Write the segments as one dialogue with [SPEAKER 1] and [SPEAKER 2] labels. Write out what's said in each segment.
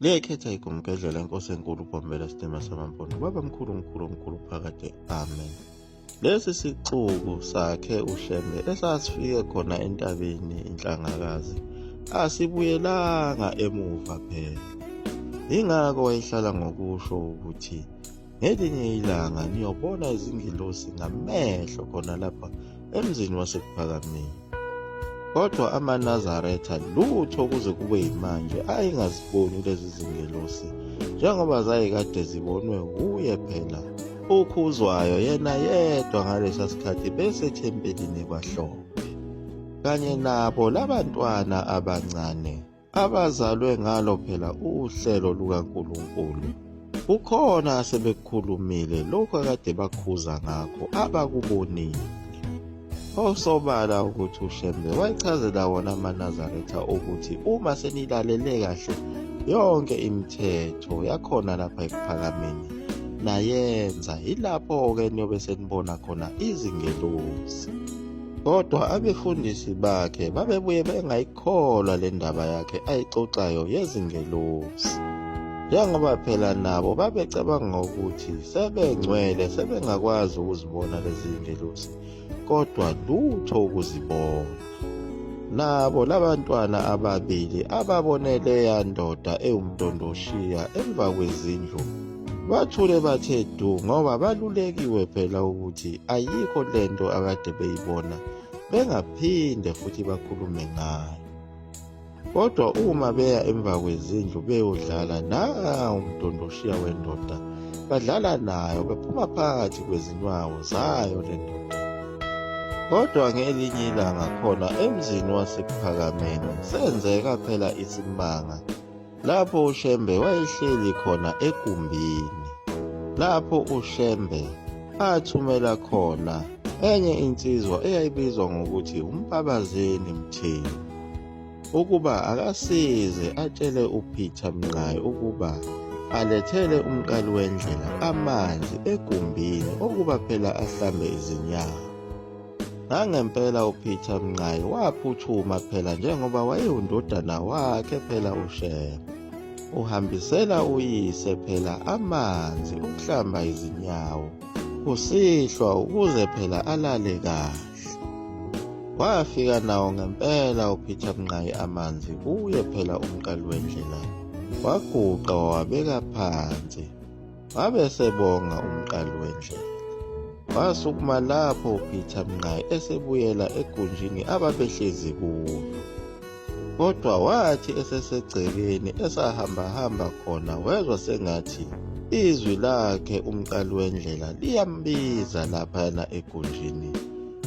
[SPEAKER 1] Liyayikhetha igumgedlela inkosi enkulu uBhombela Sidima samaMpondo. Baba mkhulu mkhulu mkhulu phakade. Amen. Lesi sixuku sakhe uShembe esasifike khona entabeni iNhlangakazi asibuyelanga emuva phela. Yingakho wayehlala ngokusho ukuthi ngelinye ilanga niyobona izingilosi ngamehlo khona lapha emzini waseKuphakameni. Kodwa amaNazaretha lutho kuze kube yimanje ayengaziboni lezi zingelosi njengoba zayekade zibonwe wuye phela uKhuzwayo yena yedwa ngalesa sikhathi besethempelini kwaHlophe kanye nabo labantwana abancane abazalwe ngalo phela uhlelo lukaNkulunkulu. Kukhona asebekukhulumile lokhu akade bakhuza ngakho abakubonile. Osobala ukuthi uShembe wayichazela wona amaNazaretha ukuthi uma senilalele kahle yonke imithetho yakhona lapha ekuphakameni nayenza yilapho-ke niyobe senibona khona izingelosi. Kodwa abefundisi bakhe babebuye bengayikholwa le ndaba yakhe ayixoxayo yezingelosi. Njengoba phela nabo babecabanga ukuthi sebengcwele sebengakwazi ukuzibona lezi zingelosi, kodwa lutho ukuzibona. Nabo labantwana ababili ababone leya ndoda ewumdondoshiya emva kwezindlu bathule bathe du ngoba balulekiwe phela ukuthi ayikho lento akade beyibona bengaphinde futhi bakhulume ngayo. Kodwa uma beya emva kwezindlu beyodlala nawu umdondoshiya wendoda badlala nayo bephuma phakathi kwezinwawo zayo le ndoda. Kodwa ngelinye ilanga khona emzini waseKuphakameni senzeka phela isimanga lapho uShembe wayehleli khona egumbini lapho uShembe athumela khona enye insizwa eyayibizwa ngokuthi uMpabazeni Mthembu ukuba akasize atshele uPeter Mnqayi ukuba alethele umqali wendlela amanzi egumbini okuba phela ahlambe izinyawo. Nangempela uPeter Mnqayi waphuthuma phela njengoba wayewundodana wakhe phela uShembe. Uhambisela uyise phela amanzi ukuhlamba izinyawo kusihlwa ukuze phela alale kahle. Wafika nawo ngempela uPeter Mnqayi amanzi kuye phela umqali wendlela. Waguqa wawabeka phansi. Wabe esebonga umqali wendlela. Wasukuma lapho uPeter Mnqayi esebuyela egunjini ababehlezi kulo. Kodwa wathi esesegcekeni esahambahamba khona wezwa sengathi izwi lakhe umqali wendlela liyambiza laphayana egunjini.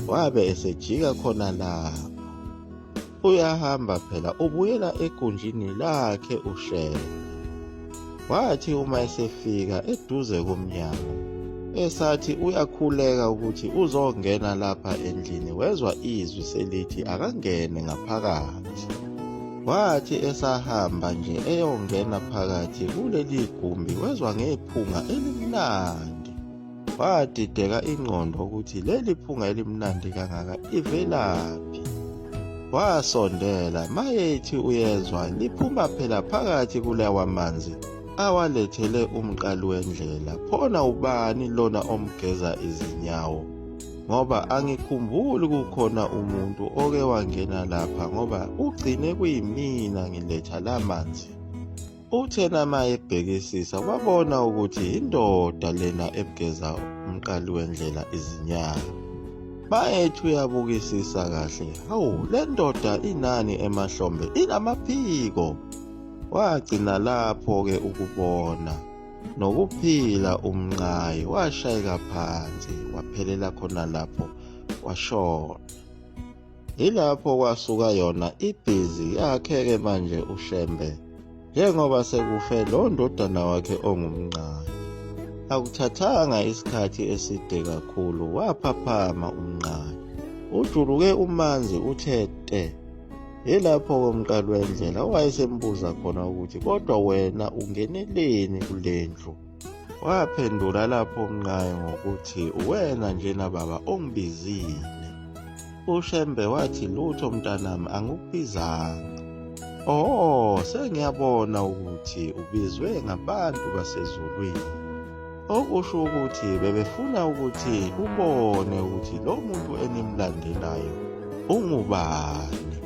[SPEAKER 1] Wabe esejika khona lapho. Uyahamba phela ubuyela egunjini lakhe uShembe. Wathi uma esefika eduze komnyango esathi uyakhuleka ukuthi uzongena lapha endlini wezwa izwi selithi akangene ngaphakathi. Wathi esahamba nje eyongena phakathi kuleli gumbi wezwa ngephunga elimnandi. Wadideka ingqondo ukuthi leli phunga elimnandi kangaka ivelaphi. Wasondela mayethi uyezwa liphuma phela phakathi kulawa manzi awalethele umqali wendlela. Phona ubani lona omgeza izinyawo? Ngoba angikhumbuli kukhona umuntu oke wangena lapha ngoba ugcine kuyimina ngiletha la manzi. Uthena uma ebhekisisa wabona ukuthi yindoda lena ebugeza umqali wendlela izinyawo. Mayethi uyabukisisa kahle, hawu le ndoda inani emahlombe inamaphiko. Wagcina lapho-ke ukubona nokuphila umnqayi washayeka phansi waphelela khona lapho washona. Yilapho kwasuka yona ibhizi yakhe-ke manje uShembe njengoba sekufe lo ndodana wakhe ongumncane. Akuthathanga isikhathi eside kakhulu waphaphama umncane. Ujuluke umanzi uthe te. Yilapho komqali wendlela owayesembuza khona ukuthi kodwa wena ungeneleni kule ndlu. Waphendula lapho uMnqayi ngokuthi uwena njena baba ongibizile. UShembe wathi lutho mntanami angikubizanga. Oh, sengiyabona ukuthi ubizwe ngabantu basezulwini. Okusho ukuthi bebefuna ukuthi ubone ukuthi lo muntu enimlandelayo ungubani.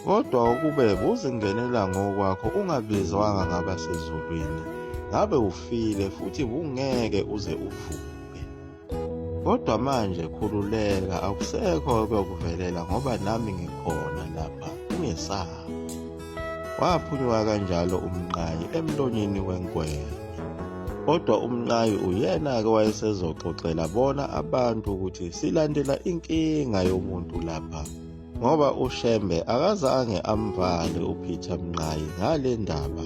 [SPEAKER 1] Kodwa ukube buzingenela ngokwakho ungabizwanga ngabasezulwini, ngabe ufile futhi bungeke uze uvuke. Kodwa manje khululeka, akusekho okuyokuvelela ngoba nami ngikhona lapha, ungesabi. Waphunyuka kanjalo uMnqayi emlonyeni wengwenya. Kodwa uMnqayi uyena-ke wayesezoxoxela bona abantu ukuthi silandela inkinga yomuntu lapha ngoba uShembe akazange amvale uPeter Mnqayi ngale ndaba.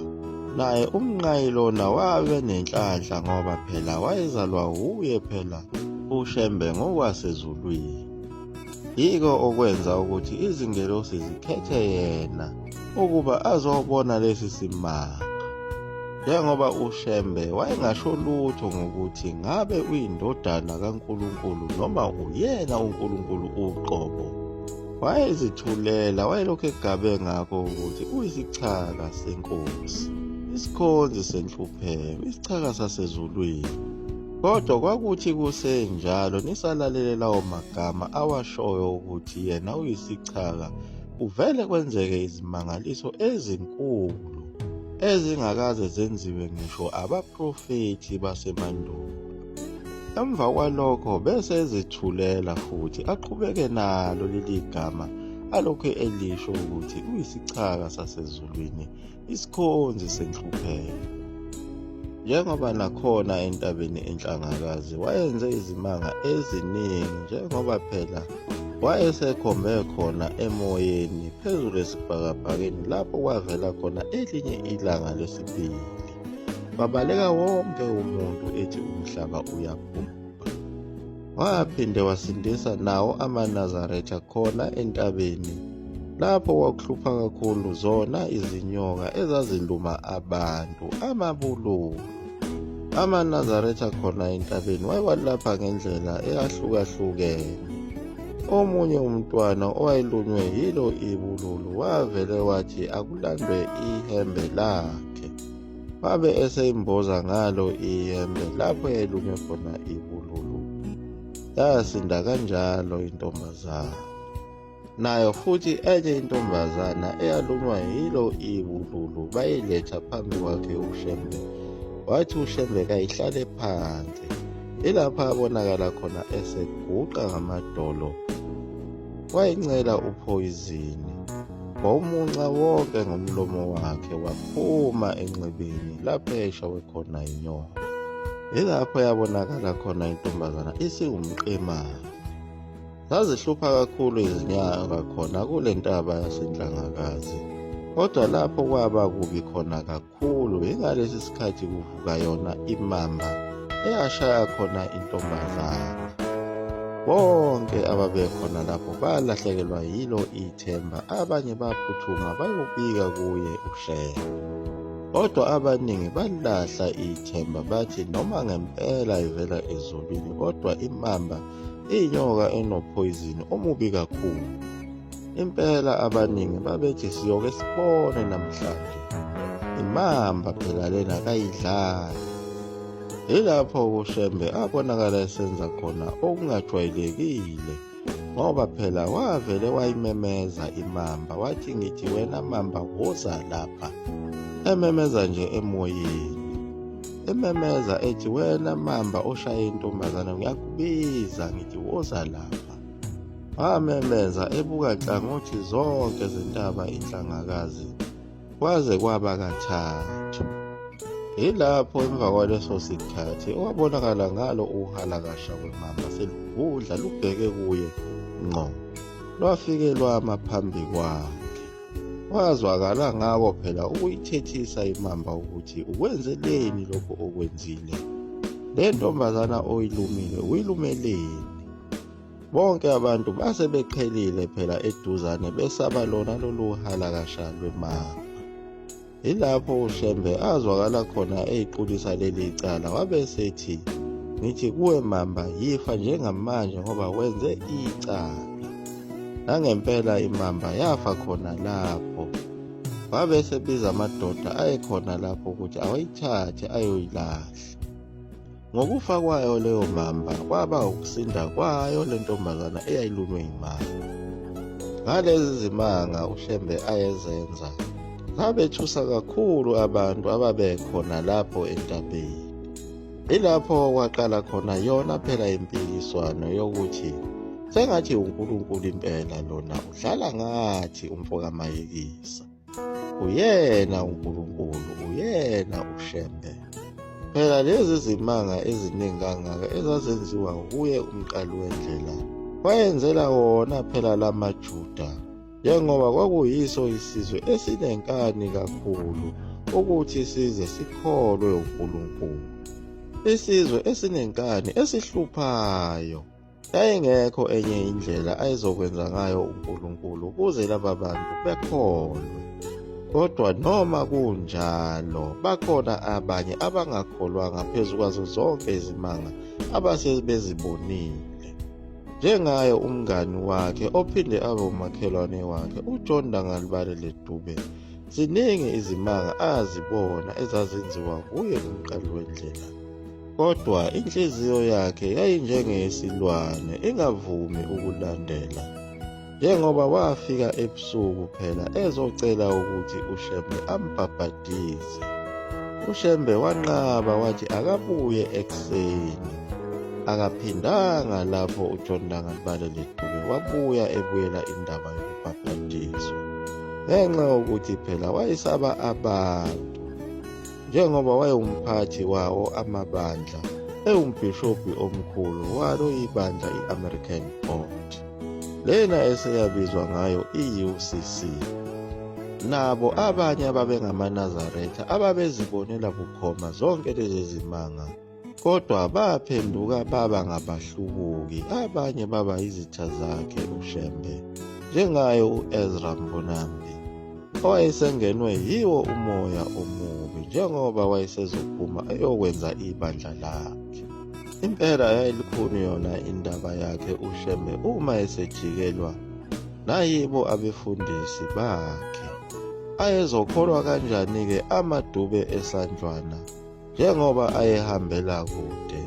[SPEAKER 1] Naye uMnqayi lona wabe nenhlanhla ngoba phela wayezalwa wuye phela uShembe ngokwasezulwini. Yiko okwenza ukuthi izingelosi zikhethe yena ukuba azobona lesi simanga. Njengoba uShembe wayengasho lutho ngokuthi ngabe uyindodana kaNkulunkulu noma uyena uNkulunkulu uqobo, wayezithulela, wayelokhu egabe ngakho ukuthi uyisichaka senkosi, isikhonzi senhlupheko, isichaka sasezulwini. Kodwa kwakuthi kusenjalo nisalalele lawo magama awashoyo ukuthi yena uyisichaka, kuvele kwenzeke izimangaliso ezinkulu ezingakaze zenziwe ngisho abaprofethi basemandulo. Emva kwalokho bese ezithulela futhi aqhubeke nalo leli gama alokhu elisho ukuthi uyisichaka sasezulwini, isikhonzi senhlupheko. Njengoba nakhona entabeni eNhlangakazi wayenze izimanga eziningi njengoba phela wayesekhombe khona emoyeni phezulu esibhakabhakeni lapho kwavela khona elinye ilanga lesibili. Babaleka wonke umuntu ethi umhlaba uyabhubha. Waphinde wasindisa nawo amaNazaretha khona entabeni lapho kwakuhlupha kakhulu zona izinyoka ezaziluma abantu amabululu. AmaNazaretha khona entabeni wayewalapha ngendlela eyahlukahlukene. Omunye umntwana owayelunywe yilo ibululu wavele wathi akulandwe ihembe lakhe. Wabe eseyimboza ngalo ihembe lapho yayilunywe khona ibululu. Yasinda kanjalo intombazane. Nayo futhi enye intombazana eyalunywa yilo ibululu bayiletha phambi kwakhe uShembe. Wathi uShembe kayihlale phansi. Ilapho abonakala khona eseguqa ngamadolo. Wayincela uphoyizini. Wawumunca wonke ngomlomo wakhe waphuma enxebeni lapho yayishawe khona inyoka. Yilapho yabonakala khona intombazana isiwumqemane. Zazihlupha kakhulu izinyawo khona kule ntaba yaseNhlangakazi. Kodwa lapho kwaba kubi khona kakhulu yingalesi sikhathi kuvuka yona imamba eyashaya khona intombazane. Bonke ababekhona lapho balahlekelwa yilo ithemba, abanye baphuthuma bayobika kuye uShembe. Kodwa abaningi balahla ithemba bathi noma ngempela ivela ezulwini kodwa imamba Inyoka enophoyizini omubi kakhulu. Impela abaningi babethi siyoke sibone namhlanje. Imamba phela lena kayidlali. Yilapho uShembe abonakala esenza khona okungajwayelekile ngoba phela wavele wayimemeza imamba wathi ngithi wena mamba woza lapha ememeza nje emoyeni ememeza ethi wena mamba oshaye intombazane ngiyakubiza ngithi woza lapha wamemeza ebuka nhlangothi zonke zentaba inhlangakazi kwaze kwaba kathathu yilapho emva kwaleso sikhathi owabonakala ngalo uhalakasha wemamba selugudla lubheke kuye ngqo lwafike lwama phambi kwakhe Kwazwakala ngako phela ukuyithethisa imamba ukuthi ukwenzeleni lokhu okwenzile. Le ntombazana oyilumile uyilumeleni? Bonke abantu base beqhelile phela eduzane besaba lona lolu halakasha lwemamba. Yilapho uShembe azwakala khona eyiqulisa leli cala wabe esethi ngithi kuwe mamba yifa njengamanje ngoba wenze icala. Nangempela imamba yafa khona lapho. Wabe esebiza amadoda ayekhona lapho ukuthi awayithathe ayoyilahla. Ngokufa kwayo leyo mamba kwaba ukusinda kwayo le ntombazana eyayilunywe yimamba. Ngalezi zimanga uShembe ayezenza zabethusa kakhulu abantu ababekhona lapho entabeni. Ilapho kwaqala khona yona phela impikiswano yokuthi sengathi uNkulunkulu impela lona udlala ngathi umfokaMayekisa. Uyena uNkulunkulu, uyena uShembe. Phela lezi zimanga eziningi kangaka ezazenziwa wuye umqali wendlela wayenzela wona phela lamaJuda njengoba kwakuyiso isizwe esinenkani kakhulu ukuthi size sikholwe uNkulunkulu. Isizwe esinenkani esihluphayo. Yayingekho enye indlela ayezokwenza ngayo uNkulunkulu ukuze laba bantu bekholwe. Kodwa noma kunjalo, bakhona abanye abangakholwanga phezu kwazo zonke izimanga abasebezibonile. Njengaye umngani wakhe ophinde abe umakhelwane wakhe uJohn Langalibalele Dube, ziningi izimanga azibona ezazenziwa nguye umqali wendlela. Kodwa inhliziyo yakhe yayinjengeyesilwane ingavumi ukulandela. Njengoba wafika ebusuku phela ezocela ukuthi uShembe ambhabhadise. UShembe wanqaba wathi akabuye ekuseni. Akaphindanga lapho uJohn Langalibalele Dube wabuya ebuyela indaba yokubhabhadiswa. Ngenxa yokuthi phela wayesaba abantu. Njengoba wayewumphathi wawo amabandla, ewumbhishobhi omkhulu walo ibandla i-American Board, lena eseyabizwa ngayo i-UCC. Nabo abanye ababengamaNazaretha ababezibonela bukhoma zonke lezi zimanga kodwa baphenduka baba ngabahlubuki, abanye baba yizitha zakhe uShembe, njengaye u-Ezra Mbonambi owayesengenwe yiwo umoya omubi njengoba wayesezophuma eyokwenza ibandla lakhe. Impela yayilukhuni yona indaba yakhe uShembe uma esejikelwa nayibo abefundisi bakhe. Ayezokholwa kanjani-ke amadube esandlwana njengoba ayehambela kude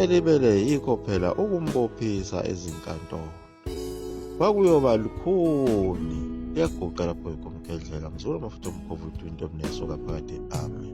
[SPEAKER 1] elibele yikho phela ukumbophisa ezinkantolo kwakuyoba lukhuni kuyaguqa lapho ikomgedlela mzukulu amafutha omkhovu into mnesuka phakathi. Amen.